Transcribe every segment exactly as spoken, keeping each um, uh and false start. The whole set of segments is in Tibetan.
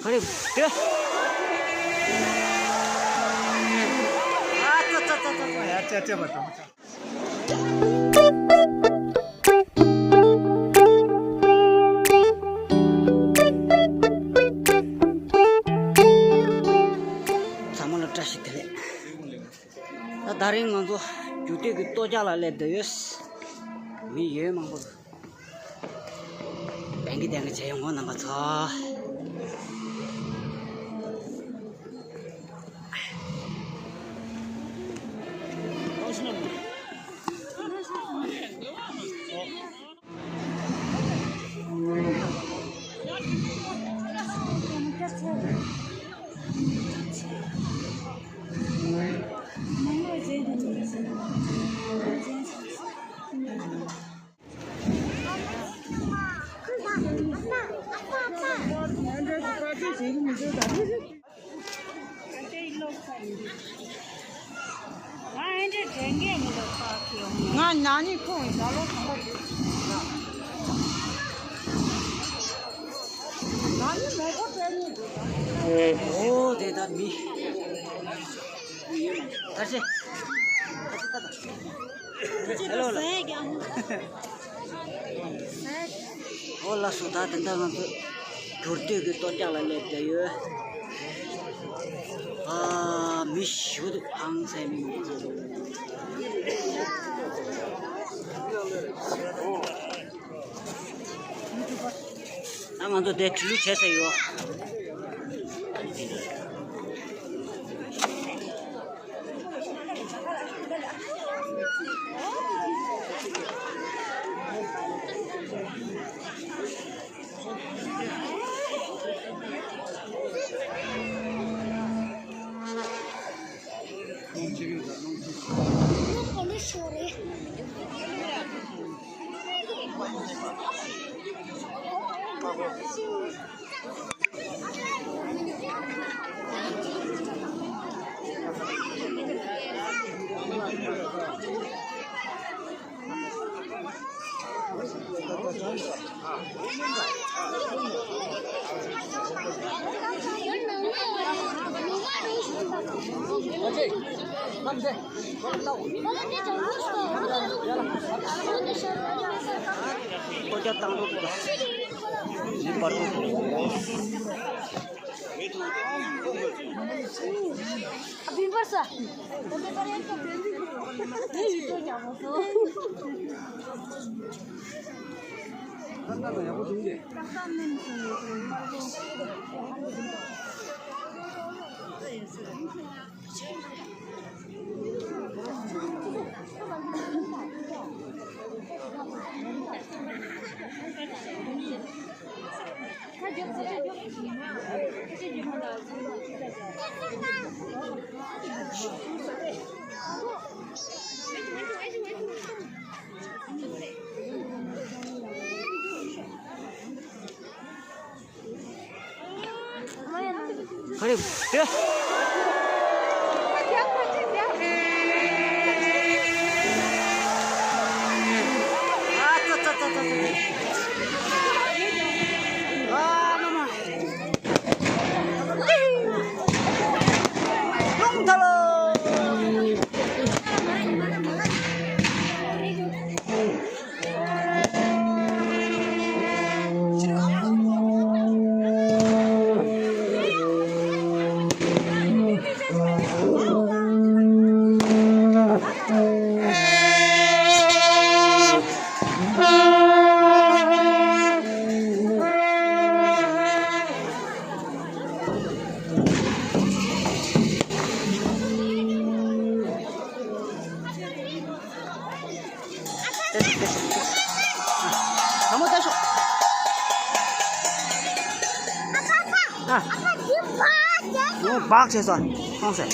ག་རེ་དེ། ཨ་ཙི་ཙི་ཙི་ཙི། ཡ་ཅེ་ཅེ་བ་དང་། ཚང་མ་ལ་བཀྲ་ཤིས་བདེ་ལེགས། ད་དེ་རིང་ང་ཚོ་རྒྱུག་སྟོད་ཀྱི་ལྟོ་འཇགས་ལ་སླེབས་བསྡད་ཡོད། མི་ཡོད་མང་པོ་འདུག། བན་གི་བན་གི་བྱས་ཡོང་གོ་རྣམ་པ་ཚོ། ང་ཨེ་འདྲས་དྲན་གྱི་མི་འདུག་ཁ་ཁྱེར་ཡོང་། ང་ན་ནིང་ཁོང་གི་ཟ་ལོ་ཐོག་པ་དེ། ན་ནིང་མེ་འཁོར་སྤྲད་ནི་འདུག། ཨོ་དེ་ད་མི། ད་ཤེ། ད་ཤེ་ད་ད། ཧེ་ལོ་ལ། ཨོ་ལགས་སོ། ད་དེ་འདྲ་ང་ཚོ་རྒྱུག་སྟོད་ཀྱི་ལྟོ་འཇགས་ལ་སླེབས་བསྡད་ཡོད། ཨ། མི་ཞེ་པོ་འདུག། ཨང་ཚའི་མི། ད་ང་ཚོ་དེ་ཁྲིད་ལུགས་བྱས་ཟེར་ཡོད། ག་རེ་དེ། ཨ་ཙི་ཙི་ཙི་ཙི། ཨ་མ་མ། རླུང་ཐལ་ལོ། ལྟ་ཤོག་ལྟ་ཤོག་ལྟ་ཤོག་ཨ། ཨ། ཨ། འདི་བག་བྱས་སོང་། ངོ་བག་བྱས་སོང་། སོང་ཟེར།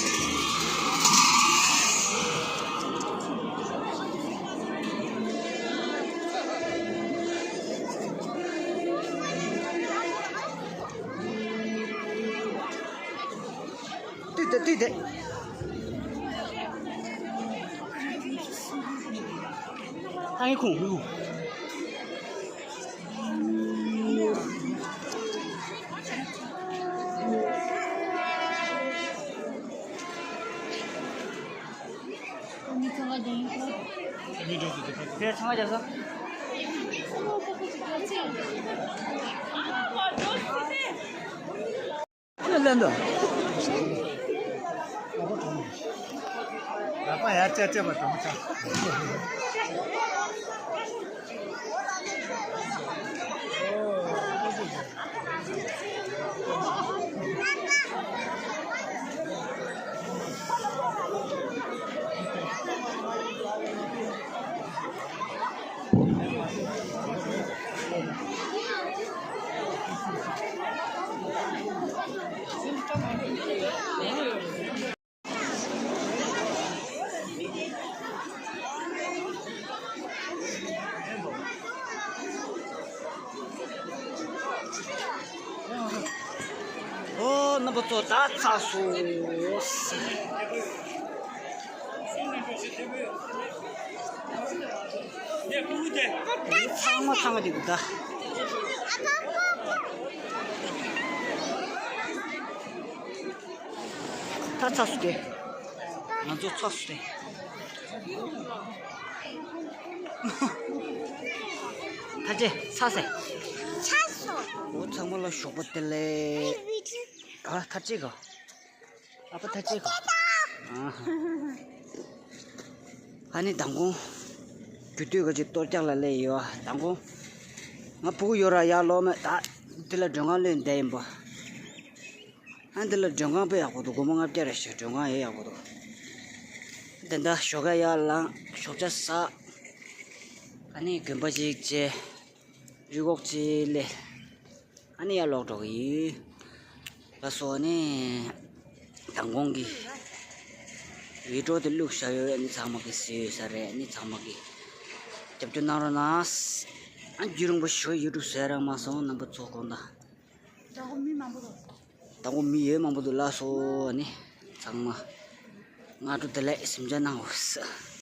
ཏི་ཏི་ཏི་ཏི། ཨ་ནི་ཁུང་། དེ་ཚང་མ་རྒྱབ་སོང་། ལན་དུ། ལག་པ་ཡར་བཅད་བཅད་པ་གྲོང་ཆ། ཨོ། རྣམ་པ་ཚོ། ད་ཚར་སོང་། ཚང་མ་ཚང་མ་འདུག་ད། ད་ཚར་སོང་སྟེ། ང་ཚོ་ཚར་སོང་སྟེ། ཐ་ཆད་ཚར་སོང་། ཚར་སོང་། འོ། ཚང་མ་ལ་ཞོགས་པ་བདེ་ལེགས། ཨ། ཐ་ཆད་ག་ཨ་ཕ་ཐ་ཆད་ག་ཨ་ཧ། ཨ་ནི་མདང་དགོང་རྒྱུ་དུས་ག་ཅིག་གཏོར་རྒྱག་ལ་སླེབས་ཡོད། མདང་དགོང་ང་ཕྲུ་གུ་ཡོད་ར་ཡར་ལོག་མེད། ད་འདི་ལ་མགྲོན་ཁང་ལོན་བསྡད་ཡིན་པ། ཨ། འདི་ལ་མགྲོན་ཁང་དཔེ་ཡག་པོ་འདུག་སྒོར་མོ་ལྔ་བརྒྱ་རེ་བཞག་མགྲོན་ཁང་ཡང་ཡག་པོ་འདུག་དེ་འདྲ་ཞོགས་ཀ་ཡར་ལངས། ཞོགས་ཇ་ཟ། ཨ་ནི་གོན་པ་ཅིག་བྱས། རུས་ཁོག་ཅིག་ལས། ཨ་ནི་ཡར་ལོག་འགྲོ་གི་ཡིན། ལགས་སོ། ཨ་ནི་མདང་དགོང་གི་བི་ཌི་ཡོ་དེ་བླུགས་བཞག་ཡོད། ཨ་ནི་ཚང་མ་གིས་གཟིགས་ཡོད་ས་རེད། ཨ་ནི་ཚང་མ་གིས་རྒྱབ་སྐྱོར་གནང་རོགས་གནང་། ཨ། རྒྱུན་རིང་པོ་ཞིག་ཡུ་ཊུབ་བཟོས་རག་མ་སོང་། རྣམ་པ་ཚོ་དགོངས་དག་མདང་དགོང་མི་མང་པོ་འདུག་མདང་དགོང་མི་ཡོད་མང་པོ་འདུག་ལགས་སོ། ཨ་ནི་ཚང་མ་སྔ་དྲོ་བདེ་ལེགས། གཟིམ་འཇག་གནང་འོ་ཟེར།